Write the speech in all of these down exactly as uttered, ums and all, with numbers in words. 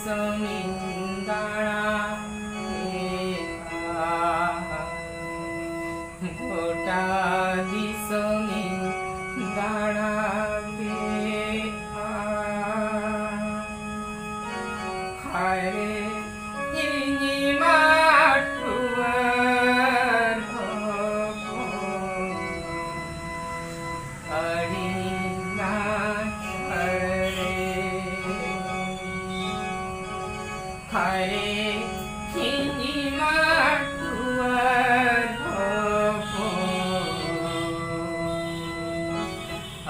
ᱫᱤᱥᱚᱢᱤᱧ ᱫᱟᱬᱟ ᱠᱮᱫᱼᱟ, ᱜᱚᱴᱟ ᱫᱤᱥᱚᱢᱤᱧ ᱫᱟᱬᱟ ᱠᱮᱫᱼᱟ᱾ ᱦᱟᱭ ᱨᱮ ᱤᱧ ᱢᱟ ᱴᱩᱣᱟᱹᱨ ᱦᱚᱯᱚᱱ, ᱟᱹᱰᱤ ᱱᱟᱪᱟᱨ ᱨᱮ᱾ ᱦᱟᱭ ᱨᱮ ᱤᱧ ᱢᱟ ᱴᱩᱣᱟᱹᱨ ᱦᱚᱯᱚᱱ,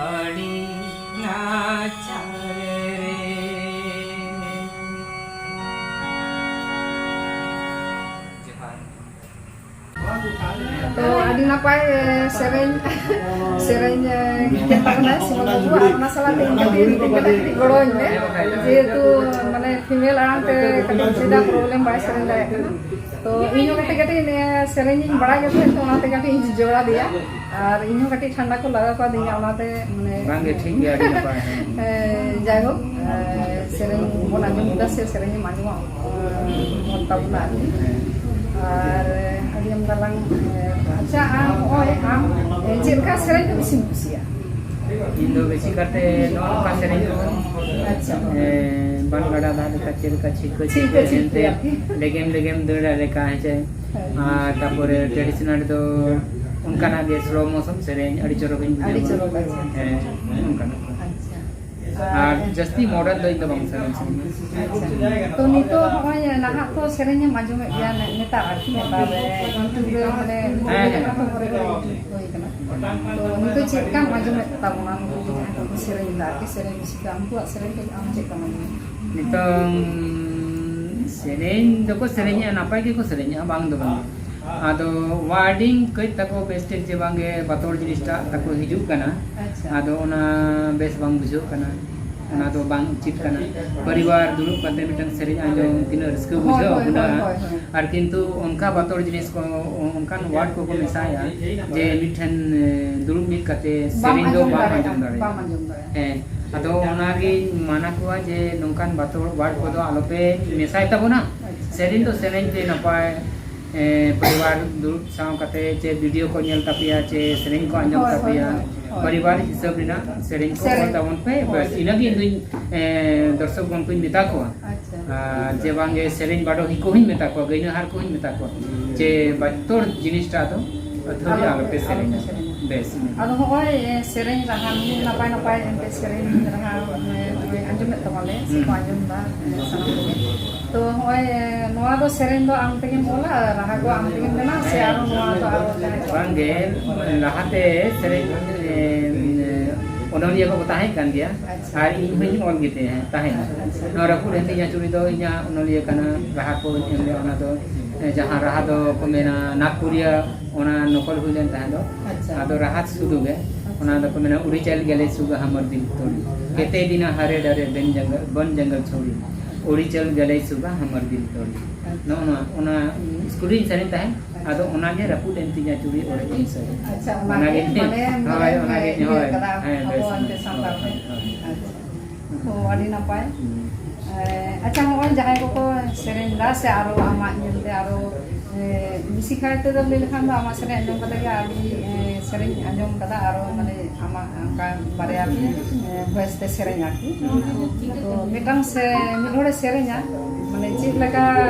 ᱟᱹᱰᱤ ᱱᱟᱪᱟᱨ ᱨᱮ᱾ ᱡᱚᱦᱟᱨ᱾ ᱛᱚ, ᱟᱹᱰᱤ ᱱᱟᱯᱟᱭ, ᱮ, ᱥᱮᱨᱮᱧ, ᱥᱮᱨᱮᱧ, ᱮ, ᱪᱮᱫ ᱛᱟᱵᱚᱱᱟᱭ ᱥᱤᱢᱚᱱ ᱵᱟᱹᱵᱩ, ᱟᱨ ᱚᱱᱟ ᱥᱟᱞᱟᱜ ᱛᱮ ᱤᱧ ᱠᱟᱹᱴᱤᱡ, ᱤᱧ ᱠᱟᱹᱴᱤᱡ ᱜᱚᱲᱚᱣᱟᱹᱧ ᱢᱮ, ᱡᱮᱦᱮᱛᱩ, ᱢᱟᱱᱮ, female ᱟᱲᱟᱝ ᱛᱮ ᱠᱟᱹᱴᱤᱡ ᱡᱮᱫᱟ problem, ᱵᱟᱭ ᱥᱮᱨᱮᱧ ᱫᱟᱲᱮᱭᱟᱜ ᱠᱟᱱᱟ᱾ ᱛᱚ, ᱤᱧ ᱦᱚᱸ ᱠᱟᱹᱴᱤᱡ, ᱠᱟᱹᱴᱤᱡ ᱱᱤᱭᱟᱹ ᱥᱮᱨᱮᱧ ᱤᱧ ᱵᱟᱲᱟᱭ ᱜᱮ ᱛᱟᱦᱮᱸᱫ, ᱛᱚ ᱚᱱᱟᱛᱮ ᱠᱟᱹᱴᱤᱡ ᱤᱧ ᱡᱚᱲᱟ ᱫᱮᱭᱟ᱾ ᱟᱨ ᱤᱧ ᱦᱚᱸ ᱠᱟᱹᱴᱤᱡ ᱴᱷᱟᱱᱰᱟ ᱠᱚ ᱞᱟᱜᱟᱣ ᱠᱟᱣᱫᱤᱧᱟ, ᱚᱱᱟᱛᱮ, ᱢᱟᱱᱮ, ᱵᱟᱝ ᱜᱮ, ᱴᱷᱤᱠ ᱜᱮᱭᱟ, ᱟᱹᱰᱤ ᱱᱟᱯᱟᱭ, ᱦᱮᱸ᱾ ᱮ, ᱡᱟᱭᱦᱳᱠ, ᱮ, ᱥᱮᱨᱮᱧ ᱵᱚᱱ ᱟᱸᱡᱚᱢ ᱮᱫᱟ ᱥᱮ ᱥᱮᱨᱮᱧ ᱮᱢ ᱟᱸᱡᱚᱢᱟ, ᱮ, ᱵᱚᱱ ᱛᱟᱵᱚᱱᱟ ᱟᱨᱠᱤ᱾ ᱦᱮᱸ᱾ ᱟᱨ ᱟᱹᱰᱤ ᱟᱢᱫᱟ ᱞᱟᱝ, ᱮ, ᱟᱪᱪᱷᱟ, ᱟᱢ ᱱᱚᱜᱼᱚᱭ ᱟᱢ, ᱮ, ᱪᱮᱫ ᱞᱮᱠᱟ ᱥᱮᱨᱮᱧ ᱫᱚ ᱵᱮᱥᱤᱢ ᱠᱩᱥᱤᱭᱟᱜᱼᱟ? ᱤᱧ ᱫᱚ ᱵᱮᱥᱤ ᱠᱟᱛᱮ ᱱᱚᱜᱼᱚ ᱱᱚᱝᱠᱟ ᱥᱮᱨᱮᱧ ᱠᱚ, ᱟᱪᱪᱷᱟ᱾ ᱮ, ᱵᱟᱱ ᱜᱟᱰᱟ ᱫᱟᱜ ᱞᱮᱠᱟ ᱪᱮᱫ ᱞᱮᱠᱟ ᱪᱷᱤᱞᱠᱟᱹ ᱪᱷᱤᱞᱠᱟᱹ ᱪᱷᱤᱞᱠᱟᱹ ᱪᱷᱤᱞᱠᱟᱹ ᱮᱱᱛᱮ ᱟᱨᱠᱤ᱾ ᱞᱮᱜᱮᱢ ᱞᱮᱜᱮᱢ ᱫᱟᱹᱲᱟ ᱞᱮᱠᱟ, ᱦᱮᱸ ᱪᱮ? ᱦᱮᱸ᱾ ᱟᱨ ᱛᱟᱯᱚᱨᱮ traditional ᱫᱚ ᱚᱱᱠᱟᱱᱟᱜ ᱜᱮ slow motion ᱥᱮᱨᱮᱧ ᱟᱹᱰᱤ ᱪᱚᱨᱚᱠᱤᱧ ᱟᱹᱰᱤ ᱵᱩᱡᱷᱟᱹᱣᱟ᱾ ᱪᱚᱨᱚᱠ, ᱟᱪᱪᱷᱟ, ᱟᱪᱪᱷᱟ᱾ ᱦᱮᱸ, ᱚᱱᱠᱟᱱᱟᱜ᱾ ᱟᱪᱪᱷᱟ᱾ ᱟᱨ ᱡᱟᱹᱥᱛᱤ modern ᱫᱚ ᱤᱧ ᱫᱚ ᱵᱟᱝ ᱥᱮᱨᱮᱧ ᱥᱟᱱᱟᱧᱟ᱾ ᱟᱪᱪᱷᱟ᱾ ᱛᱚ, ᱱᱤᱛᱚᱜ ᱦᱚᱸᱜᱼᱚᱭ ᱱᱟᱦᱟᱜ ᱛᱚ ᱥᱮᱨᱮᱧ ᱮᱢ ᱟᱸᱡᱚᱢᱮᱫ ᱜᱮᱭᱟ, ᱱᱮ-, ᱱᱮᱛᱟᱨ ᱟᱨᱠᱤ, ᱱᱮᱛᱟᱨ ᱨᱮ YouTube ᱨᱮ, ᱢᱟᱱᱮ, ᱦᱮᱸ, ᱦᱮᱸ᱾ ᱡᱚᱛᱚ ᱠᱚᱨᱮ ᱜᱮ ᱦᱩᱭ ᱠᱟᱱᱟ᱾ ᱛᱚ, ᱱᱤᱛᱚᱜ ᱪᱮᱫ ᱞᱮᱠᱟᱢ ᱟᱸᱡᱚᱢᱮᱫ ᱛᱟᱵᱚᱱᱟ, ᱱᱩᱠᱩ ᱡᱟᱦᱟᱸᱭ ᱠᱚᱠᱚ ᱥᱮᱨᱮᱧ ᱮᱫᱟ ᱟᱨᱠᱤ, ᱥᱮᱨᱮᱧ ᱨᱩᱥᱤᱠᱟ, ᱩᱱᱠᱩᱣᱟᱜ ᱥᱮᱨᱮᱧ ᱠᱚ ᱟᱢ ᱪᱮᱫ ᱞᱮᱠᱟᱢ ᱟᱸᱡᱚᱢᱮᱫᱟ? ᱱᱤᱛᱚᱝ ᱥᱮᱨᱮᱧ ᱫᱚᱠᱚ ᱥᱮᱨᱮᱧᱮᱜᱼᱟ, ᱱᱟᱯᱟᱭ ᱜᱮᱠᱚ ᱥᱮᱨᱮᱧᱮᱜᱼᱟ, ᱵᱟᱝ ᱫᱚ ᱵᱟᱝ᱾ ᱟᱫᱚ wording ᱠᱟᱹᱡ ᱛᱟᱠᱚ ᱵᱮᱥ ᱴᱷᱤᱠ ᱡᱮ ᱵᱟᱝᱜᱮ ᱵᱟᱛᱚᱞ ᱡᱤᱱᱤᱥᱴᱟᱜ ᱛᱟᱠᱚ ᱦᱤᱡᱩᱜ ᱠᱟᱱᱟ᱾ ᱟᱪᱪᱷᱟ᱾ ᱟᱫᱚ ᱚᱱᱟ ᱵᱮᱥ ᱵᱟᱝ ᱵᱩᱡᱷᱟᱹᱜ ᱠᱟᱱᱟ, ᱚᱱᱟ ᱫᱚ ᱵᱟᱝ ᱩᱪᱤᱛ ᱠᱟᱱᱟ᱾ ᱯᱚᱨᱤᱵᱟᱨ ᱫᱩᱲᱩᱵ ᱠᱟᱛᱮ ᱢᱤᱫᱴᱟᱝ ᱥᱮᱨᱮᱧ ᱟᱸᱡᱚᱢ ᱛᱤᱱᱟᱹᱜ ᱨᱟᱹᱥᱠᱟᱹ ᱦᱳᱭ, ᱵᱩᱡᱷᱟᱹᱜᱼᱟ, ᱦᱳᱭ, ᱦᱳᱭ, ᱦᱳᱭ᱾ ᱟᱨ ᱠᱤᱱᱛᱩ ᱚᱱᱠᱟ ᱵᱟᱛᱚᱞ ᱡᱤᱱᱤᱥ ᱠᱚ, ᱚᱱᱠᱟᱱ word ᱠᱚᱠᱚ ᱢᱮᱥᱟᱭᱟ ᱡᱮ ᱢᱤᱫᱴᱷᱮᱱ, ᱮ, ᱫᱩᱲᱩᱵ ᱢᱤᱫ ᱠᱟᱛᱮ ᱵᱟᱢ ᱥᱮᱨᱮᱧ ᱫᱚ ᱟᱸᱡᱚᱢ ᱵᱟᱢ ᱫᱟᱲᱮᱭᱟᱜᱼᱟ, ᱟᱸᱡᱚᱢ ᱫᱟᱲᱮᱭᱟᱜᱼᱟ᱾ ᱵᱟᱢ ᱟᱸᱡᱚᱢ ᱫᱟᱲᱮᱭᱟᱜᱼᱟ᱾ ᱦᱮᱸ, ᱟᱫᱚ ᱚᱱᱟᱜᱤᱧ ᱢᱟᱱᱟ ᱠᱚᱣᱟ ᱡᱮ ᱱᱚᱝᱠᱟᱱ ᱵᱟᱛᱚᱲ ᱣᱟᱨᱰ ᱠᱚᱫᱚ ᱟᱞᱚᱯᱮ ᱢᱮᱥᱟᱭ ᱛᱟᱵᱚᱱᱟ᱾ ᱟᱪᱪᱷᱟ᱾ ᱥᱮᱨᱮᱧ ᱫᱚ ᱥᱮᱨᱮᱧ ᱛᱮ ᱱᱟᱯᱟᱭ, ᱮ, ᱯᱚᱨᱤᱵᱟᱨ ᱫᱩᱲᱩᱵ ᱥᱟᱶ ᱠᱟᱛᱮ ᱪᱮ ᱵᱷᱤᱰᱤᱭᱳ ᱠᱚ ᱧᱮᱞ ᱛᱟᱯᱮᱭᱟ ᱪᱮ ᱥᱮᱨᱮᱧ ᱠᱚ ᱟᱸᱡᱚᱢ ᱦᱳᱭ, ᱦᱳᱭ, ᱛᱟᱯᱮᱭᱟ, ᱦᱳᱭ, ᱦᱳᱭ᱾ ᱯᱚᱨᱤᱵᱟᱨ ᱦᱤᱥᱟᱹᱵ ᱨᱮᱱᱟᱜ ᱥᱮᱨᱮᱧ ᱠᱚ ᱥᱮᱨᱮᱧ᱾ ᱚᱞ ᱛᱟᱵᱚᱱ ᱯᱮ᱾ ᱦᱳᱭ᱾ ᱵᱟᱥ, ᱤᱱᱟᱹᱜᱮ ᱤᱧ ᱫᱩᱧ, ᱮ, ᱫᱚᱨᱥᱚᱠ ᱜᱚᱱ ᱠᱚᱧ ᱢᱮᱛᱟ ᱠᱚᱣᱟ᱾ ᱟᱪᱪᱷᱟ᱾ ᱟᱨ ᱡᱮ ᱵᱟᱝᱜᱮ ᱥᱮᱨᱮᱧ ᱵᱟᱰᱚᱦᱤ ᱠᱚᱦᱚᱸᱧ ᱢᱮᱛᱟ ᱠᱚᱣᱟ, ᱜᱟᱹᱭᱱᱟᱹᱦᱟᱨ ᱠᱚᱦᱚᱸᱧ ᱢᱮᱛᱟ ᱠᱚᱣᱟ ᱡᱮ ᱵᱟᱛᱚᱲ ᱡᱤᱱᱤᱥᱴᱟ ᱫᱚ ᱟᱹᱛᱷᱟᱹᱲᱤ ᱟᱞᱚᱯᱮ ᱟᱞᱚᱯᱮ, ᱥᱮᱨᱮᱧᱟ᱾ ᱟᱞᱚᱯᱮ ᱥᱮᱨᱮᱧᱟ᱾ ᱵᱮᱥ, ᱤᱱᱟᱹ᱾ ᱟᱫᱚ ᱦᱚᱸᱜᱼᱚᱭ, ᱮ, ᱥᱮᱨᱮᱧ ᱨᱟᱦᱟ ᱱᱩᱱᱟᱹᱜ ᱱᱟᱯᱟᱭ ᱱᱟᱯᱟᱭ ᱮᱱᱛᱮ ᱥᱮᱨᱮᱧ ᱨᱟᱦᱟ, ᱮ, ᱱᱚᱜᱼᱚᱭ ᱟᱸᱡᱚᱢᱮᱫ ᱛᱟᱵᱚᱱᱟᱞᱮ ᱥᱮ ᱠᱚ ᱦᱩᱸ᱾ ᱟᱸᱡᱚᱢ ᱮᱫᱟ, ᱮ, ᱥᱟᱱᱟᱢ ᱠᱚᱜᱮ᱾ ᱛᱚ ᱦᱚᱸᱜᱼᱚᱭ, ᱮ, ᱱᱚᱣᱟ ᱫᱚ ᱥᱮᱨᱮᱧ ᱫᱚ ᱟᱢ ᱛᱮᱜᱮᱢ ᱚᱞᱟ, ᱨᱟᱦᱟ ᱠᱚ ᱟᱢ ᱛᱮᱜᱮᱢ ᱵᱮᱱᱟᱣᱟ ᱥᱮ ᱟᱨᱚ ᱱᱚᱣᱟ ᱫᱚ ᱟᱨᱚ ᱡᱟᱦᱟᱸᱭ ᱠᱚ ᱵᱟᱝᱜᱮ, ᱞᱟᱦᱟᱛᱮ ᱥᱮᱨᱮᱧ, ᱮ, ᱚᱱᱚᱞᱤᱭᱟᱹ ᱠᱚᱠᱚ ᱛᱟᱦᱮᱸ ᱠᱟᱱ ᱜᱮᱭᱟ᱾ ᱟᱪᱪᱷᱟ᱾ ᱟᱨ ᱤᱧ ᱦᱚᱸᱧ ᱚᱞ ᱜᱮ ᱛᱟᱦᱮᱸ, ᱛᱟᱦᱮᱸᱱᱟ᱾ ᱟᱪᱪᱷᱟ᱾ ᱱᱚᱣᱟ ᱨᱟᱹᱯᱩᱫ ᱮᱱ ᱛᱤᱧᱟ ᱪᱩᱲᱤ ᱫᱚ ᱤᱧᱟᱹᱜ ᱚᱱᱚᱞᱤᱭᱟᱹ ᱠᱟᱱᱟ, ᱨᱟᱦᱟ ᱠᱚᱧ ᱮᱢ ᱞᱮᱫ ᱚᱱᱟ ᱫᱚ, ᱮ, ᱡᱟᱦᱟᱸ ᱨᱟᱦᱟ ᱫᱚ ᱠᱚ ᱢᱮᱱᱟ ᱱᱟᱜᱽᱯᱩᱨᱤᱭᱟ, ᱚᱱᱟ ᱱᱚᱠᱚᱞ ᱦᱩᱭ ᱞᱮᱱ ᱛᱟᱦᱮᱸ ᱫᱚ᱾ ᱟᱪᱪᱷᱟ᱾ ᱟᱫᱚ ᱨᱟᱦᱟ ᱥᱩᱫᱷᱩ ᱜᱮ, ᱚᱱᱟ ᱫᱚᱠᱚ ᱢᱮᱱᱟ ᱩᱲᱤ ᱪᱟᱞ ᱜᱮᱞᱮ ᱥᱩᱜᱟ ᱦᱟᱢᱟᱨ ᱫᱤᱞ ᱛᱳᱲᱤ, ᱠᱮᱛᱮ ᱫᱤᱱᱟ ᱦᱟᱨᱮ ᱰᱟᱨᱮ ᱵᱮᱱ ᱡᱟᱝᱜᱟᱞ, ᱵᱚᱱ ᱡᱟᱝᱜᱟᱞ ᱪᱷᱳᱲᱤ, ᱩᱲᱤ ᱪᱟᱞ ᱜᱮᱞᱮ ᱥᱩᱜᱟ ᱦᱟᱢᱟᱨ ᱫᱤᱞ ᱛᱳᱲᱤ᱾ ᱟᱪᱪᱷᱟ᱾ ᱱᱚᱜᱼᱚ ᱱᱚᱣᱟ, ᱚᱱᱟ ᱥᱠᱩᱞ ᱨᱤᱧ ᱥᱮᱨᱮᱧ ᱛᱟᱦᱮᱸᱫ, ᱟᱫᱚ ᱚᱱᱟᱜᱮ ᱨᱟᱹᱯᱩᱫ ᱮᱱ ᱛᱤᱧᱟ ᱪᱩᱲᱤ ᱚᱲᱮᱡ ᱮᱱ ᱥᱟᱹᱨᱤ᱾ ᱟᱪᱪᱷᱟ, ᱚᱱᱟᱜᱮ, ᱚᱱᱟᱜᱮ, ᱢᱟᱱᱮ, ᱦᱳᱭ, ᱢᱟᱱᱮ, ᱚᱱᱟᱜᱮ, ᱤᱭᱟᱹ ᱦᱳᱭ, ᱠᱟᱫᱟ, ᱦᱮᱸ, ᱟᱵᱚ ᱵᱮᱥ, ᱚᱱᱛᱮ ᱵᱮᱥ, ᱥᱟᱱᱛᱟᱲ ᱦᱳᱭ, ᱛᱮ᱾ ᱦᱳᱭ, ᱦᱳᱭ᱾ ᱟᱪᱪᱷᱟ᱾ ᱚ, ᱟᱹᱰᱤ ᱱᱟᱯᱟᱭ᱾ ᱦᱩᱸ᱾ ᱮ, ᱟᱪᱪᱷᱟ, ᱱᱚᱜᱼᱚᱭ ᱡᱟᱦᱟᱸᱭ ᱠᱚᱠᱚ ᱥᱮᱨᱮᱧ ᱫᱟ ᱥᱮ ᱟᱨᱚ ᱟᱢᱟᱜ ᱧᱮᱞᱛᱮ ᱟᱨᱚ, ᱮ, ᱵᱮᱥᱤ ᱠᱟᱭ ᱛᱮᱫᱚ ᱞᱟᱹᱭ ᱞᱮᱠᱷᱟᱱ ᱫᱚ ᱟᱢᱟᱜ ᱥᱮᱨᱮᱧ ᱟᱸᱡᱚᱢ ᱠᱟᱛᱮ ᱜᱮ ᱟᱹᱰᱤ, ᱮ, ᱥᱮᱨᱮᱧ ᱟᱸᱡᱚᱢ ᱠᱟᱫᱟ, ᱟᱨᱚ ᱢᱟᱱᱮ ᱟᱢᱟᱜ ᱚᱱᱠᱟ ᱵᱟᱨᱭᱟ ᱯᱮᱭᱟ, ᱮ, ᱵᱷᱚᱭᱮᱥ ᱛᱮ ᱥᱮᱨᱮᱧ ᱟᱨᱠᱤ᱾ ᱛᱚ ᱢᱤᱫᱴᱟᱝ ᱥᱮ ᱢᱤᱫ ᱦᱚᱲᱮ ᱥᱮᱨᱮᱧᱟ, ᱢᱟᱱᱮ ᱪᱮᱫ ᱞᱮᱠᱟ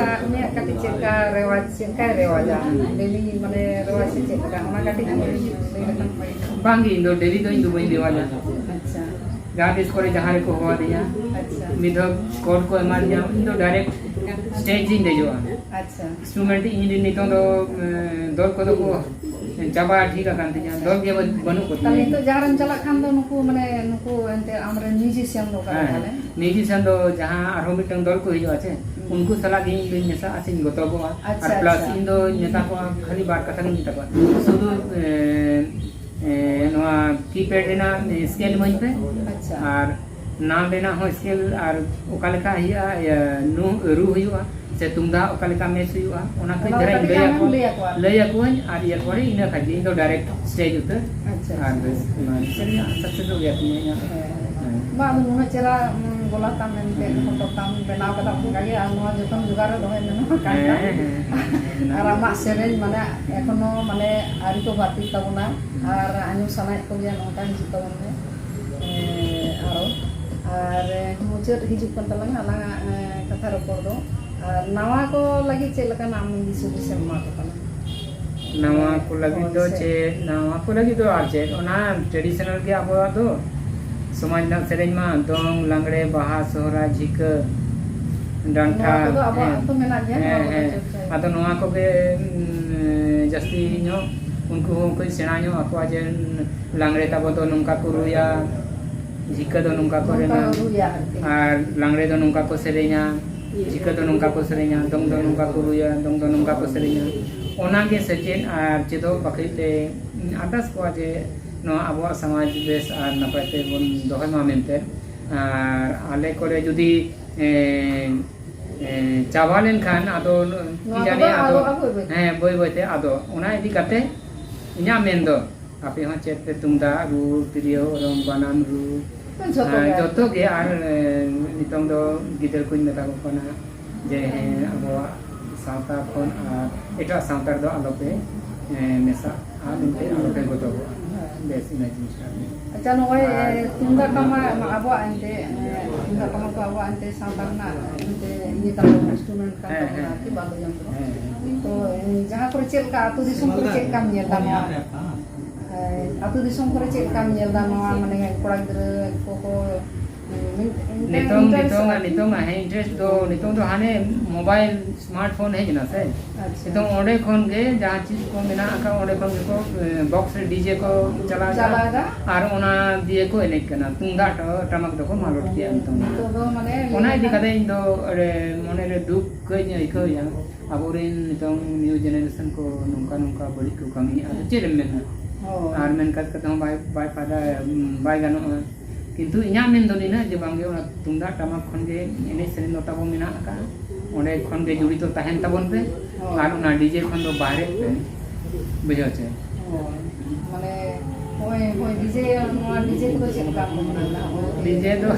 ᱩᱱᱤᱭᱟᱜ ᱠᱟᱹᱴᱤᱡ ᱪᱮᱫ ᱞᱮᱠᱟ ᱨᱮᱣᱟᱡᱽ, ᱪᱮᱫ ᱞᱮᱠᱟᱭ ᱨᱮᱣᱟᱡᱟ, ᱰᱮᱞᱤ ᱢᱟᱱᱮ ᱨᱮᱣᱟᱡᱽ ᱥᱮ ᱪᱮᱫ ᱞᱮᱠᱟ, ᱚᱱᱟ ᱠᱟᱹᱴᱤᱡ ᱞᱟᱹᱭ ᱞᱮᱠᱷᱟᱱ ᱵᱷᱟᱜᱮ᱾ ᱵᱟᱝᱜᱮ, ᱤᱧ ᱫᱚ ᱰᱮᱞᱤ ᱫᱚ ᱤᱧ ᱫᱚ ᱵᱟᱹᱧ ᱨᱮᱣᱟᱡᱟ᱾ ᱟᱪᱪᱷᱟ᱾ ᱡᱟᱦᱟᱸ ᱛᱤᱥ ᱠᱚᱨᱮ ᱡᱟᱦᱟᱸ ᱨᱮᱠᱚ ᱦᱚᱦᱚ ᱟᱹᱫᱤᱧᱟ, ᱟᱪᱪᱷᱟ᱾ ᱢᱤᱫ ᱫᱷᱟᱣ ᱠᱳᱰ ᱠᱚ ᱮᱢᱟᱫᱤᱧᱟ, ᱤᱧ ᱫᱚ ᱰᱟᱭᱨᱮᱠᱴ ᱥᱴᱮᱡᱽ ᱤᱧ ᱫᱮᱡᱚᱜᱼᱟ᱾ ᱟᱪᱪᱷᱟ᱾ ᱤᱱᱥᱴᱨᱩᱢᱮᱱᱴ ᱤᱧ ᱱᱤᱛᱚᱝ ᱫᱚ, ᱮ, ᱫᱚᱞ ᱠᱚᱫᱚ ᱠᱚ ᱪᱟᱵᱟ ᱴᱷᱤᱠ ᱟᱠᱟᱱ ᱛᱤᱧᱟ, ᱫᱚᱞ ᱜᱮ ᱵᱟᱹᱱᱩᱜ ᱠᱚ ᱛᱟᱦᱞᱮ ᱛᱤᱧᱟ᱾ ᱱᱤᱛᱚᱜ ᱡᱟᱦᱟᱸ ᱨᱮᱢ ᱪᱟᱞᱟᱜ ᱠᱷᱟᱱ ᱫᱚ ᱱᱩᱠᱩ, ᱢᱟᱱᱮ, ᱱᱩᱠᱩ ᱮᱱᱛᱮ ᱟᱢᱨᱮᱱ musician ᱫᱚ ᱚᱠᱟ ᱦᱮᱸ, ᱞᱮᱠᱟ ᱦᱮᱸ᱾ ᱨᱮ? Musician ᱫᱚ ᱡᱟᱦᱟᱸ ᱟᱨᱦᱚᱸ ᱢᱤᱫᱴᱟᱝ ᱫᱚᱞ ᱠᱚ ᱦᱤᱡᱩᱜᱼᱟ ᱪᱮ, ᱦᱩᱸ᱾ ᱩᱱᱠᱩ ᱥᱟᱞᱟᱜ ᱜᱮ ᱤᱧ ᱫᱚᱧ ᱢᱮᱥᱟᱜᱼᱟ ᱥᱮᱧ ᱜᱚᱛᱚᱜᱚᱜᱼᱟ᱾ ᱟᱪᱪᱷᱟ, ᱟᱨ plus ᱟᱪᱪᱷᱟ᱾ ᱤᱧ ᱫᱚᱧ ᱢᱮᱛᱟ ᱠᱚᱣᱟ, ᱠᱷᱟᱹᱞᱤ ᱵᱟᱨ ᱠᱟᱛᱷᱟ ᱜᱤᱧ ᱢᱮᱛᱟ ᱠᱚᱣᱟ, ᱥᱩᱫᱷᱩ, ᱮ, ᱮ, ᱱᱚᱣᱟ keypad ᱨᱮᱱᱟᱜ scale ᱤᱢᱟᱹᱧ ᱯᱮ᱾ ᱟᱪᱪᱷᱟ᱾ ᱟᱨ ᱱᱟᱞ ᱨᱮᱱᱟᱜ ᱦᱚᱸ scale ᱟᱨ ᱚᱠᱟ ᱞᱮᱠᱟ ᱦᱩᱭᱩᱜᱼᱟ, ᱤᱭᱟᱹ, ᱱᱩ-, ᱨᱩ ᱦᱩᱭᱩᱜᱼᱟ ᱥᱮ ᱛᱩᱢᱫᱟᱜ ᱚᱠᱟ ᱞᱮᱠᱟ match ᱦᱩᱭᱩᱜᱼᱟ, ᱚᱱᱟ ᱠᱚ ᱚᱱᱟ ᱫᱷᱟᱨᱟᱧ ᱠᱟᱹᱴᱤᱡ ᱞᱟᱹᱭ ᱟᱢᱮᱢ ᱟᱠᱚᱣᱟ᱾ ᱞᱟᱹᱭ ᱟᱠᱚᱣᱟ᱾ ᱞᱟᱹᱭ ᱟᱠᱚᱣᱟᱹᱧ ᱟᱨ ᱤᱭᱟᱹ ᱯᱚᱨᱮ ᱤᱱᱟᱹ ᱠᱷᱟᱱ ᱜᱮ ᱤᱧ ᱫᱚ direct stage ᱩᱛᱟᱹᱨ᱾ ᱟᱪᱪᱷᱟ, ᱟᱨ ᱟᱪᱪᱷᱟ᱾ ᱵᱮᱥ, ᱱᱚᱣᱟ ᱥᱮᱨᱮᱧ ᱦᱟᱸᱜ success ᱚᱜ ᱜᱮᱭᱟ ᱛᱤᱧᱟᱹ ᱤᱧᱟᱹᱜ᱾ ᱦᱮᱸ᱾ ᱦᱮᱸ᱾ ᱵᱟᱝ, ᱟᱫᱚ ᱱᱩᱱᱟᱹᱜ ᱪᱮᱦᱨᱟ, ᱩᱸ, ᱜᱚᱞᱟ ᱛᱟᱢ ᱮᱱᱛᱮ, ᱦᱩᱸ᱾ ᱦᱚᱴᱚᱜ ᱛᱟᱢ ᱵᱮᱱᱟᱣ ᱠᱟᱫᱟ, ᱚᱱᱠᱟ ᱜᱮ ᱟᱨ ᱱᱚᱣᱟ ᱡᱚᱛᱚᱱ ᱡᱚᱜᱟᱣ ᱨᱮ ᱫᱚᱦᱚᱭ ᱢᱮ, ᱱᱚᱣᱟ ᱠᱟᱱ ᱦᱮᱸ, ᱛᱟᱢ᱾ ᱦᱮᱸ, ᱦᱮᱸ, ᱦᱮᱸ᱾ ᱟᱨ ᱟᱢᱟᱜ ᱥᱮᱨᱮᱧ, ᱢᱟᱱᱮ, ᱮᱠᱷᱚᱱᱳ, ᱢᱟᱱᱮ, ᱟᱹᱣᱨᱤ ᱠᱚ ᱵᱟᱹᱲᱛᱤᱜ ᱛᱟᱵᱚᱱᱟ᱾ ᱦᱩᱸ᱾ ᱟᱨ ᱟᱸᱡᱚᱢ ᱥᱟᱱᱟᱭᱮᱫ ᱠᱚᱜᱮᱭᱟ, ᱱᱚᱝᱠᱟ ᱦᱤᱡᱩᱜ ᱛᱟᱵᱚᱱ ᱯᱮ᱾ ᱮᱸ, ᱟᱨᱚ, ᱟᱨ, ᱮᱸ, ᱢᱩᱪᱟᱹᱫ ᱦᱤᱡᱩᱜ ᱠᱟᱱ ᱛᱟᱞᱟᱝᱟ ᱟᱞᱟᱝᱟᱜ, ᱮᱸ, ᱠᱟᱛᱷᱟ ᱨᱚᱯᱚᱲ ᱫᱚ᱾ ᱟᱨ ᱱᱟᱣᱟ ᱠᱚ ᱞᱟᱹᱜᱤᱫ ᱪᱮᱫ ᱞᱮᱠᱟᱱᱟᱜ ᱟᱢ ᱫᱤᱥ ᱦᱩᱫᱤᱥ ᱮᱢ ᱮᱢᱟ ᱠᱚ ᱠᱟᱱᱟ? ᱱᱟᱣᱟ ᱠᱚ ᱞᱟᱹᱜᱤᱫ ᱫᱚ ᱦᱳᱭ, ᱥᱮ᱾ ᱪᱮᱫ, ᱱᱟᱣᱟ ᱠᱚ ᱞᱟᱹᱜᱤᱫ ᱫᱚ ᱟᱨ ᱪᱮᱫ, ᱚᱱᱟ traditional ᱜᱮ ᱟᱵᱚᱣᱟᱜ ᱫᱚ, ᱥᱚᱢᱟᱡᱽ ᱨᱮᱱᱟᱜ ᱥᱮᱨᱮᱧ ᱢᱟ, ᱫᱚᱝ, ᱞᱟᱜᱽᱲᱮ, ᱵᱟᱦᱟ, ᱥᱚᱦᱨᱟᱭ, ᱡᱷᱤᱠᱟᱹ, ᱰᱟᱱᱴᱟ, ᱱᱚᱣᱟ ᱠᱚᱫᱚ ᱟᱵᱚᱣᱟᱜ ᱦᱮᱸ, ᱛᱚ ᱢᱮᱱᱟᱜ ᱜᱮᱭᱟ, ᱦᱮᱸ, ᱱᱚᱣᱟ ᱠᱚᱫᱚ ᱦᱮᱸ᱾ ᱪᱚᱨᱪᱟᱭ᱾ ᱟᱫᱚ ᱱᱚᱣᱟ ᱠᱚᱜᱮ, ᱩᱸ, ᱡᱟᱹᱥᱛᱤ ᱧᱚᱜ ᱩᱱᱠᱩ ᱦᱚᱸ ᱠᱟᱹᱡ ᱥᱮᱬᱟ ᱧᱚᱜ ᱟᱠᱚᱣᱟ ᱡᱮ, ᱞᱟᱜᱽᱲᱮ ᱛᱟᱵᱚ ᱫᱚ ᱱᱚᱝᱠᱟ ᱠᱚ ᱨᱩᱭᱟ, ᱡᱷᱤᱠᱟᱹ ᱫᱚ ᱱᱚᱝᱠᱟ ᱠᱚ ᱱᱚᱝᱠᱟ ᱨᱮᱱᱟ, ᱠᱚ ᱨᱩᱭᱟ ᱟᱨᱠᱤ᱾ ᱟᱨ ᱞᱟᱜᱽᱲᱮ ᱫᱚ ᱱᱚᱝᱠᱟ ᱠᱚ ᱥᱮᱨᱮᱧᱟ, ᱤᱭᱟᱹ᱾ ᱡᱷᱤᱠᱟᱹ ᱫᱚ ᱱᱚᱝᱠᱟ ᱠᱚ ᱥᱮᱨᱮᱧᱟ, ᱫᱚᱝ ᱫᱚ ᱱᱚᱝᱠᱟ ᱠᱚ ᱨᱩᱭᱟ, ᱫᱚᱝ ᱫᱚ ᱱᱚᱝᱠᱟ ᱠᱚ ᱥᱮᱨᱮᱧᱟ᱾ ᱚᱱᱟᱜᱮ ᱥᱮᱪᱮᱫ ᱟᱨ ᱪᱮᱫᱚᱜ ᱵᱟᱠᱷᱨᱟ ᱛᱮ ᱟᱨᱫᱟᱥ ᱠᱚᱣᱟ ᱡᱮ ᱱᱚᱣᱟ ᱟᱵᱚᱣᱟᱜ ᱥᱚᱢᱟᱡᱽ ᱵᱮᱥ ᱟᱨ ᱱᱟᱯᱟᱭ ᱛᱮᱵᱚᱱ ᱫᱚᱦᱚᱭ ᱢᱟ ᱢᱮᱱᱛᱮ᱾ ᱟᱨ ᱟᱞᱮ ᱠᱚᱨᱮ ᱡᱩᱫᱤ, ᱮ, ᱮ, ᱪᱟᱵᱟ ᱞᱮᱱᱠᱷᱟᱱ ᱟᱫᱚ ᱱᱚᱣᱟ ᱠᱤ ᱡᱟᱹᱱᱤ ᱠᱚᱫᱚ ᱟᱫᱚ, ᱟᱫᱚᱜᱼᱟ ᱵᱟᱹᱭ ᱵᱟᱹᱭ ᱛᱮ᱾ ᱦᱮᱸ, ᱵᱟᱹᱭ ᱵᱟᱹᱭ ᱛᱮ ᱟᱫᱚ᱾ ᱚᱱᱟ ᱤᱫᱤ ᱠᱟᱛᱮ ᱤᱧᱟᱹᱜ ᱢᱮᱱ ᱫᱚ, ᱟᱯᱮ ᱦᱚᱸ ᱪᱮᱫ ᱯᱮ ᱛᱩᱢᱫᱟᱜ ᱨᱩ, ᱛᱤᱨᱭᱳ ᱚᱨᱚᱝ, ᱵᱟᱱᱟᱢ ᱨᱩ, ᱡᱚᱛᱚ ᱟᱨ ᱜᱮ ᱟᱨᱠᱤ᱾ ᱡᱚᱛᱚ ᱜᱮ᱾ ᱟᱨ, ᱮ, ᱱᱤᱛᱚᱝ ᱫᱚ ᱜᱤᱫᱟᱹᱨ ᱠᱚᱧ ᱢᱮᱛᱟ ᱠᱚ ᱠᱟᱱᱟ ᱡᱮ, ᱦᱮᱸ, ᱟᱵᱚᱣᱟᱜ ᱥᱟᱶᱛᱟ ᱠᱷᱚᱱ ᱟᱨ ᱮᱴᱟᱜ ᱥᱟᱶᱛᱟ ᱨᱮᱫᱚ ᱟᱞᱚᱯᱮ, ᱮ, ᱢᱮᱥᱟᱜᱼᱟ, ᱟᱨ ᱮᱱᱛᱮ ᱟᱞᱚᱯᱮ ᱜᱚᱫᱚᱜᱚᱜᱼᱟ᱾ ᱵᱮᱥ, ᱤᱱᱟᱹ ᱡᱤᱱᱤᱥ ᱴᱟᱜ ᱜᱮ᱾ ᱟᱪᱪᱷᱟ, ᱱᱚᱜᱼᱚᱭ, ᱟᱨ ᱮ, ᱛᱩᱢᱫᱟᱜ ᱴᱟᱢᱟᱠ ᱟᱵᱚᱣᱟᱜ ᱮᱱᱛᱮ, ᱮ, ᱛᱩᱢᱫᱟᱜ ᱴᱟᱢᱟᱠ ᱫᱚ ᱟᱵᱚᱣᱟᱜ ᱮᱱᱛᱮ ᱥᱟᱶᱛᱟ ᱨᱮᱱᱟᱜ ᱮᱱᱛᱮ ᱤᱭᱟᱹ ᱠᱟᱱ ᱛᱟᱵᱚᱱᱟ, instrument ᱠᱟᱱ ᱦᱮᱸ, ᱛᱟᱵᱚᱱᱟ ᱦᱮᱸ᱾ ᱟᱨᱠᱤ, ᱵᱟᱫᱽᱫᱚ ᱡᱚᱱᱛᱨᱚ᱾ ᱦᱮᱸ, ᱦᱮᱸ᱾ ᱛᱚ, ᱮ, ᱡᱟᱦᱟᱸ ᱠᱚᱨᱮ ᱪᱮᱫ ᱞᱮᱠᱟ ᱟᱹᱛᱩ ᱫᱤᱥᱚᱢ ᱠᱚᱨᱮ ᱪᱮᱫ ᱞᱮᱠᱟᱢ ᱧᱮᱞ ᱮᱫᱟ ᱱᱚᱣᱟ? ᱮ, ᱟᱹᱛᱩ ᱫᱤᱥᱚᱢ ᱠᱚᱨᱮ ᱪᱮᱫ ᱞᱮᱠᱟᱢ ᱧᱮᱞ ᱮᱫᱟ ᱱᱚᱣᱟ, ᱢᱟᱱᱮ, ᱠᱚᱲᱟ ᱜᱤᱫᱽᱨᱟᱹ ᱠᱚᱠᱚ, ᱢᱤᱫ, ᱢᱤᱫᱴᱟᱝ ᱱᱤᱛᱚᱝ, interest ᱱᱤᱛᱚᱝ, ᱟᱨᱠᱤ᱾ ᱱᱤᱛᱚᱝ ᱦᱮᱸ, interest ᱫᱚ ᱱᱤᱛᱚᱝ ᱫᱚ ᱦᱟᱱᱮ mobile, smartphone ᱦᱮᱡ ᱮᱱᱟ ᱥᱮ᱾ ᱟᱪᱪᱷᱟ᱾ ᱱᱤᱛᱚᱝ ᱚᱸᱰᱮ ᱠᱷᱚᱱ ᱜᱮ ᱡᱟᱦᱟᱸ ᱪᱤᱡᱽ ᱠᱚ ᱢᱮᱱᱟᱜ ᱟᱠᱟᱫ, ᱚᱸᱰᱮ ᱠᱷᱚᱱ ᱜᱮᱠᱚ, ᱮ, box ᱨᱮ DJ ᱠᱚ ᱪᱟᱞᱟᱣ ᱮᱫᱟ᱾ ᱪᱟᱞᱟᱣ ᱮᱫᱟ᱾ ᱟᱨ ᱚᱱᱟ ᱫᱤᱭᱮ ᱠᱚ ᱮᱱᱮᱡ ᱠᱟᱱᱟ, ᱛᱩᱢᱫᱟᱜ ᱴᱟ-, ᱴᱟᱢᱟᱠ ᱫᱚᱠᱚ ᱢᱟᱞᱚᱴ ᱠᱮᱜᱼᱟ ᱱᱤᱛᱚᱝ ᱫᱚ᱾ ᱱᱤᱛᱚᱜ ᱫᱚ ᱢᱟᱱᱮ ᱚᱱᱟ ᱞᱟᱹᱭ ᱤᱫᱤ ᱞᱮᱠᱷᱟᱱ ᱠᱟᱛᱮ ᱤᱧ ᱫᱚ ᱟᱹᱰᱤ ᱢᱚᱱᱮ ᱨᱮ ᱫᱩᱠ ᱠᱟᱹᱡ ᱤᱧ ᱟᱹᱭᱠᱟᱹᱣᱮᱫᱼᱟ᱾ ᱟᱵᱚᱨᱮᱱ ᱱᱤᱛᱚᱝ new generation ᱠᱚ ᱱᱚᱝᱠᱟ ᱱᱚᱝᱠᱟ ᱵᱟᱹᱲᱤᱡ ᱠᱚ ᱠᱟᱹᱢᱤᱭᱮᱫᱼᱟ, ᱟᱫᱚ ᱪᱮᱫ ᱮᱢ ᱢᱮᱱᱟ? ᱦᱳᱭ᱾ ᱟᱨ ᱢᱮᱱ ᱠᱟᱛᱮ ᱦᱚᱸ ᱵᱟᱭ, ᱵᱟᱭ ᱯᱷᱟᱭᱫᱟ, ᱵᱟᱭ ᱜᱟᱱᱚᱜᱼᱟ᱾ ᱠᱤᱱᱛᱩ ᱤᱧᱟᱹᱜ ᱢᱮᱱ ᱫᱚ ᱱᱤᱱᱟᱹᱜ ᱡᱮ ᱵᱟᱝᱜᱮ ᱚᱱᱟ ᱛᱩᱢᱫᱟᱜ ᱴᱟᱢᱟᱠ ᱠᱷᱚᱱ ᱜᱮ ᱮᱱᱮᱡ ᱥᱮᱨᱮᱧ ᱫᱚ ᱛᱟᱵᱚ ᱢᱮᱱᱟᱜ ᱟᱠᱟᱫᱼᱟ, ᱚᱸᱰᱮ ᱠᱷᱚᱱ ᱜᱮ ᱡᱚᱲᱤᱛᱚ ᱛᱟᱦᱮᱱ ᱛᱟᱵᱚᱱ ᱯᱮ᱾ ᱦᱳᱭ᱾ ᱟᱨ ᱚᱱᱟ DJ ᱠᱷᱚᱱ ᱫᱚ ᱵᱟᱦᱨᱮᱜ ᱯᱮ, ᱵᱩᱡᱷᱟᱹᱣ ᱪᱮ? ᱦᱳᱭ, ᱢᱟᱱᱮ ᱦᱳᱭ, ᱦᱳᱭ, ᱰᱤᱡᱮ, ᱱᱚᱣᱟ ᱰᱤᱡᱮ ᱠᱚᱫᱚ ᱪᱮᱫ ᱞᱮᱠᱟ ᱠᱚ ᱢᱮᱱᱟᱜᱼᱟ? ᱰᱤᱡᱮ ᱫᱚ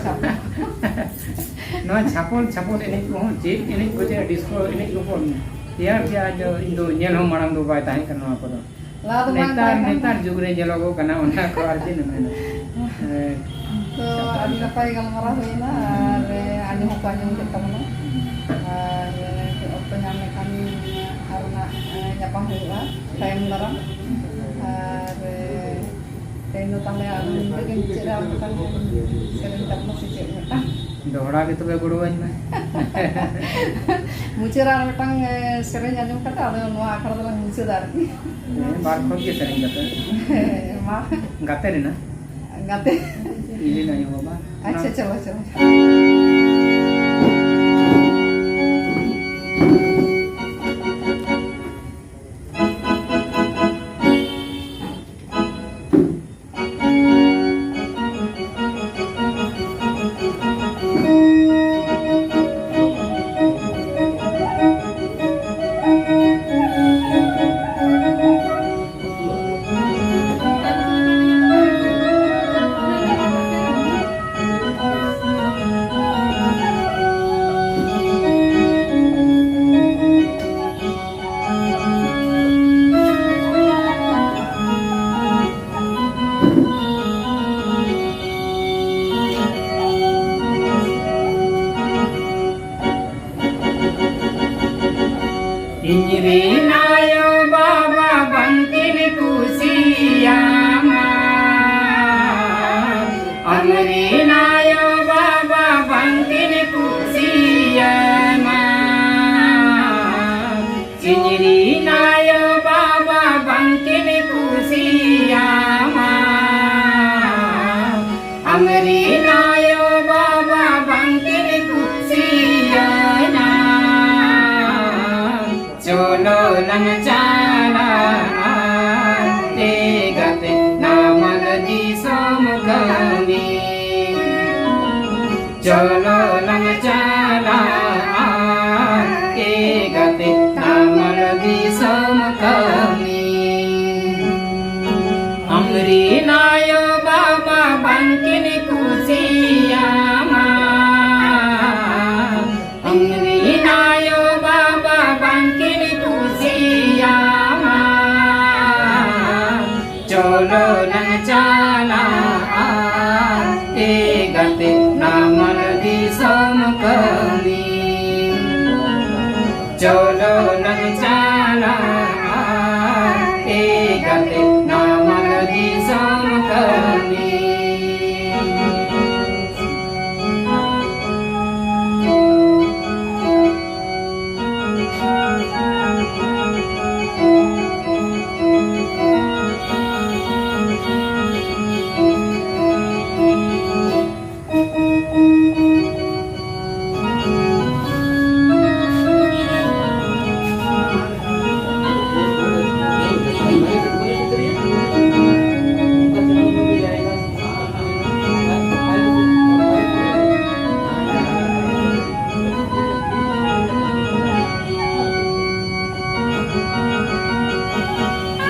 ᱱᱚᱣᱟ ᱪᱷᱟᱯᱚᱞ, ᱪᱷᱟᱯᱚᱞ ᱮᱱᱮᱡ ᱠᱚᱦᱚᱸ, ᱪᱮᱫ ᱮᱱᱮᱡ ᱠᱚ, ᱪᱮᱫ ᱰᱤᱥᱠᱳ ᱮᱱᱮᱡ ᱠᱚᱠᱚ ᱛᱮᱭᱟᱨ ᱠᱮᱜᱼᱟ, ᱡᱮ ᱤᱧ ᱫᱚ ᱧᱮᱞ ᱦᱚᱸ ᱢᱟᱲᱟᱝ ᱫᱚ ᱵᱟᱭ ᱛᱟᱦᱮᱸ ᱠᱟᱱᱟ ᱱᱚᱣᱟ ᱠᱚᱫᱚ᱾ ᱞᱟᱦᱟ ᱫᱚ ᱵᱟᱝ ᱱᱮᱛᱟᱨ, ᱛᱟᱦᱮᱸ ᱠᱟᱱᱟ᱾ ᱱᱮᱛᱟᱨ ᱡᱩᱜᱽ ᱨᱮ ᱧᱮᱞᱚᱜᱚᱜ ᱠᱟᱱᱟ ᱚᱱᱟ ᱠᱚ, ᱟᱨ ᱪᱮᱫ ᱮᱢ ᱢᱮᱱᱟ? ᱦᱮᱸ᱾ ᱛᱚ, ᱟᱹᱰᱤ ᱱᱟᱯᱟᱭ ᱜᱟᱞᱢᱟᱨᱟᱣ ᱦᱩᱭᱱᱟ, ᱟᱨ ᱟᱸᱡᱚᱢ ᱦᱚᱸᱠᱚ ᱟᱸᱡᱚᱢ ᱠᱮᱫ ᱛᱟᱵᱚᱱᱟ, ᱟᱨ ᱚᱠᱛᱚ ᱧᱟᱢ ᱞᱮᱠᱷᱟᱱ ᱟᱨ ᱱᱟᱜ ᱧᱟᱯᱟᱢ ᱦᱩᱭᱩᱜᱼᱟ ᱛᱟᱭᱚᱢ ᱫᱟᱨᱟᱢ᱾ ᱟᱨ ᱛᱮᱦᱮᱧ ᱫᱚ ᱛᱟᱦᱞᱮ ᱟᱫᱚ ᱱᱤᱝᱠᱟᱹ ᱜᱮ ᱢᱩᱪᱟᱹᱫ ᱨᱮ ᱟᱨ ᱢᱤᱫᱴᱟᱝ ᱥᱮᱨᱮᱧ ᱛᱟᱵᱚᱱᱟ ᱥᱮ ᱪᱮᱫ ᱢᱤᱫᱴᱟᱝ? ᱫᱚᱦᱲᱟ ᱜᱮ ᱛᱚᱵᱮ ᱜᱚᱲᱚᱣᱟᱹᱧ ᱢᱮ᱾ ᱢᱩᱪᱟᱹᱫ ᱨᱮ ᱟᱨ ᱢᱤᱫᱴᱟᱝ, ᱮ, ᱥᱮᱨᱮᱧ ᱟᱸᱡᱚᱢ ᱠᱟᱛᱮ ᱟᱫᱚ ᱱᱚᱣᱟ ᱟᱠᱷᱲᱟ ᱫᱚᱞᱟᱝ ᱢᱩᱪᱟᱹᱫᱟ ᱟᱨᱠᱤ᱾ ᱦᱮᱸ, ᱵᱟᱨ ᱠᱷᱚᱸᱰ ᱜᱮ ᱥᱮᱨᱮᱧ ᱠᱟᱛᱮ᱾ ᱢᱟ᱾ ᱜᱟᱛᱮ ᱨᱮᱱᱟᱜ? ᱜᱟᱛᱮ᱾ ᱤᱧ ᱨᱮᱱ ᱟᱭᱳ ᱵᱟᱵᱟ᱾ ᱟᱪᱪᱷᱟ, ᱚᱱᱟ ᱪᱚᱞᱚ, ᱪᱚᱞᱚ᱾ ᱤᱧ ᱨᱮᱱ ᱟᱭᱳ ᱵᱟᱵᱟ ᱵᱟᱝᱠᱤᱱ ᱠᱩᱥᱤᱭᱟᱢᱟ, ᱟᱢ ᱨᱮᱱ ᱟᱭᱳ ᱵᱟᱵᱟ ᱵᱟᱝᱠᱤᱱ ᱠᱩᱥᱤᱭᱟᱢᱟ, ᱤᱧ ᱨᱮᱱ ᱟᱭᱳ ᱵᱟᱵᱟ ᱵᱟᱝᱠᱤᱱ ᱠᱩᱥᱤᱭᱟᱢᱟ, ᱟᱢ ᱨᱮᱱ ᱟᱭᱳ ᱵᱟᱵᱟ ᱵᱟᱝᱠᱤᱱ ᱠᱩᱥᱤᱭᱟᱢᱟ᱾ ᱪᱚᱞᱚ ᱞᱟᱝ ᱪᱟᱞᱟᱜᱼᱟ ᱮ ᱜᱟᱛᱮ ᱱᱟᱢᱟᱞ ᱫᱤᱥᱚᱢ ᱠᱟᱹᱢᱤ᱾ ᱪᱚᱞᱚ ᱞᱟᱝ ᱪᱟᱞᱟᱜᱼᱟ ᱮ ᱜᱟᱛᱮ ᱱᱟᱢᱟᱞ ᱫᱤᱥᱚᱢ ᱠᱟᱹᱢᱤ᱾ ᱟᱢ ᱨᱮᱱ ᱫᱤᱥᱚᱢ ᱠᱟᱹᱢᱤ᱾ ᱪᱚᱞᱚ ᱱᱟᱝ ᱪᱟᱞᱟᱜᱼᱟ, ᱮ ᱜᱟᱛᱮ, ᱱᱟᱢᱟᱞ ᱫᱤᱥᱚᱢ ᱠᱟᱹᱢᱤ᱾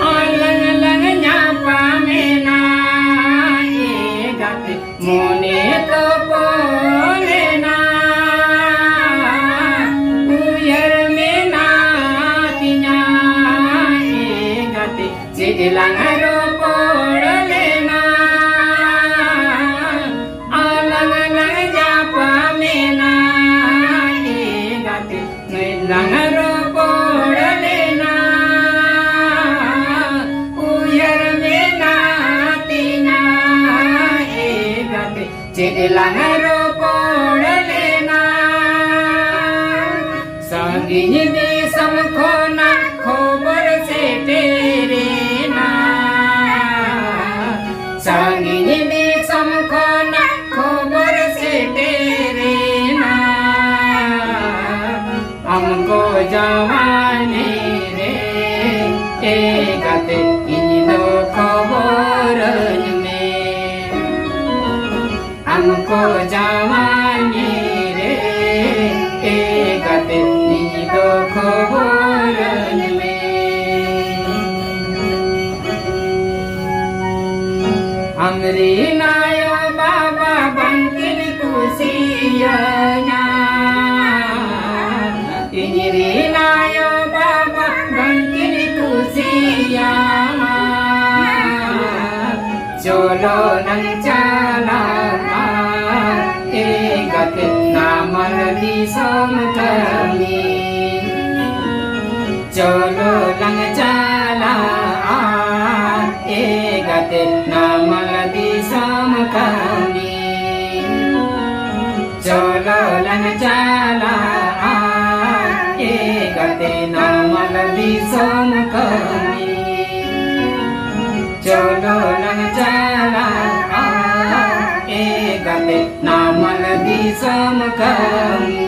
ᱟᱞᱟᱝ ᱞᱟᱝ ᱧᱟᱯᱟᱢᱮᱱᱟ, ᱮ ᱜᱟᱛᱮ, ᱢᱚᱱᱮ ᱛᱚᱯᱚᱞᱮᱱᱟ᱾ ᱩᱭᱦᱟᱹᱨ ᱢᱮᱱᱟᱜ ᱛᱤᱧᱟ, ᱮ ᱜᱟᱛᱮ, ᱪᱮᱫ ᱞᱟᱝ ᱨᱚᱯᱚᱲ ᱞᱮᱱᱟ? ᱟᱞᱟᱝ ᱞᱟᱝ ᱧᱟᱯᱟᱢᱮᱱᱟ, ᱮ ᱜᱟᱛᱮ, ᱱᱩᱭ ᱞᱟᱝ ᱨᱚᱯᱚᱲ ᱞᱮᱱᱟ᱾ ᱩᱭᱦᱟᱹᱨ ᱢᱮᱱᱟᱜ ᱛᱤᱧᱟ, ᱮ ᱜᱟᱛᱮ, ᱪᱮᱫ ᱞᱟᱝ ᱨᱚᱯᱚᱲ ᱞᱮᱱᱟ? ᱥᱟᱺᱜᱤᱧ ᱫᱤᱥᱚᱢ ᱠᱷᱚᱱᱟᱜ ᱠᱷᱚᱵᱚᱨ ᱥᱮᱴᱮᱨᱮᱱᱟ᱾ ᱥᱟᱺᱜᱤᱧ ᱫᱤᱥᱚᱢ ᱠᱷᱚᱱᱟᱜ ᱠᱷᱚᱵᱚᱨ ᱥᱮᱴᱮᱨᱮᱱᱟ᱾ ᱟᱢ ᱠᱚ ᱡᱟᱶᱟᱭ ᱨᱮ, ᱮ ᱜᱟᱛᱮ, ᱤᱧ ᱫᱚ ᱠᱷᱚᱵᱚᱨᱟᱹᱧ ᱢᱮ᱾ ᱟᱢ ᱠᱚ ᱡᱟᱶᱟᱭ ᱨᱮ, ᱮ ᱜᱟᱛᱮ, ᱤᱧ ᱫᱚ ᱠᱷᱚᱵᱚᱨᱟᱹᱧ ᱢᱮ᱾ ᱟᱢᱨᱤᱱ ᱟᱭᱳ ᱵᱟᱵᱟ ᱵᱟᱝᱠᱤᱱ ᱠᱩᱥᱤᱭᱟᱹᱧᱟ᱾ ᱤᱧᱨᱤᱱ ᱟᱭᱳ ᱵᱟᱵᱟ ᱵᱟᱝᱠᱤᱱ ᱠᱩᱥᱤᱭᱟᱢᱟ᱾ ᱪᱚᱞᱚ ᱱᱟᱝ ᱪᱟᱞᱟᱜᱼᱟ, ᱮ ᱜᱟᱛᱮ᱾ ᱫᱤᱥᱚᱢ ᱠᱟᱹᱢᱤ᱾ ᱪᱚᱞᱚ ᱞᱟᱝ ᱪᱟᱞᱟᱜᱼᱟ ᱮ ᱜᱟᱛᱮ ᱱᱟᱢᱟᱞ ᱫᱤᱥᱚᱢ ᱠᱟᱹᱢᱤ᱾ ᱪᱚᱞᱚ ᱞᱟᱝ ᱪᱟᱞᱟᱜᱼᱟ ᱮ ᱜᱟᱛᱮ ᱱᱟᱢᱟᱞ ᱫᱤᱥᱚᱢ ᱠᱟᱹᱢᱤ᱾ ᱪᱚᱞᱚ ᱞᱟᱝ ᱪᱟᱞᱟᱜᱼᱟ ᱮ ᱜᱟᱛᱮ ᱱᱟᱢᱟᱞ ᱫᱤᱥᱚᱢ ᱠᱟᱹᱢᱤ᱾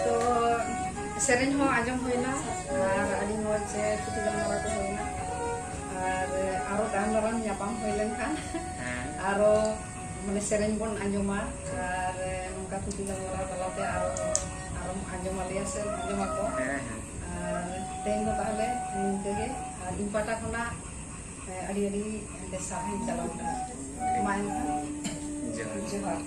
ᱛᱚ, ᱥᱮᱨᱮᱧ ᱦᱚᱸ ᱟᱸᱡᱚᱢ ᱦᱩᱭᱱᱟ ᱟᱨ ᱟᱹᱰᱤ ᱢᱚᱡᱽ ᱛᱷᱩᱛᱤ ᱜᱟᱞᱢᱟᱨᱟᱣ ᱠᱚ ᱦᱩᱭᱱᱟ᱾ ᱟᱨ ᱟᱨᱚ ᱛᱟᱭᱚᱢ ᱫᱟᱨᱟᱢ ᱧᱟᱯᱟᱢ ᱦᱩᱭ ᱞᱮᱱᱠᱷᱟᱱ ᱦᱮᱸ᱾ ᱟᱨᱚ ᱢᱟᱱᱮ ᱥᱮᱨᱮᱧ ᱵᱚᱱ ᱟᱸᱡᱚᱢᱟ ᱟᱨ ᱱᱚᱝᱠᱟ ᱛᱷᱩᱛᱤ ᱜᱟᱞᱢᱟᱨᱟᱣ ᱛᱟᱞᱟᱛᱮ ᱟᱨᱚ ᱟᱨᱚᱢ ᱟᱸᱡᱚᱢ ᱟᱞᱮᱭᱟ ᱥᱮ ᱟᱸᱡᱚᱢ ᱟᱠᱚ᱾ ᱦᱮᱸ, ᱦᱮᱸ᱾ ᱟᱨ ᱛᱮᱦᱮᱧ ᱫᱚ ᱛᱟᱦᱚᱞᱮ ᱱᱤᱝᱠᱟᱹ ᱜᱮ᱾ ᱟᱨ ᱤᱧ ᱯᱟᱦᱴᱟ ᱠᱷᱚᱱᱟᱜ, ᱦᱮᱸ, ᱟᱹᱰᱤ ᱟᱹᱰᱤ ᱵᱮᱥ ᱥᱟᱨᱦᱟᱣᱤᱧ ᱪᱟᱞᱟᱣ ᱠᱟᱱᱟ᱾ ᱢᱟ ᱮᱱᱠᱷᱟᱱ ᱡᱚᱦᱟᱨ᱾ ᱡᱚᱦᱟᱨ᱾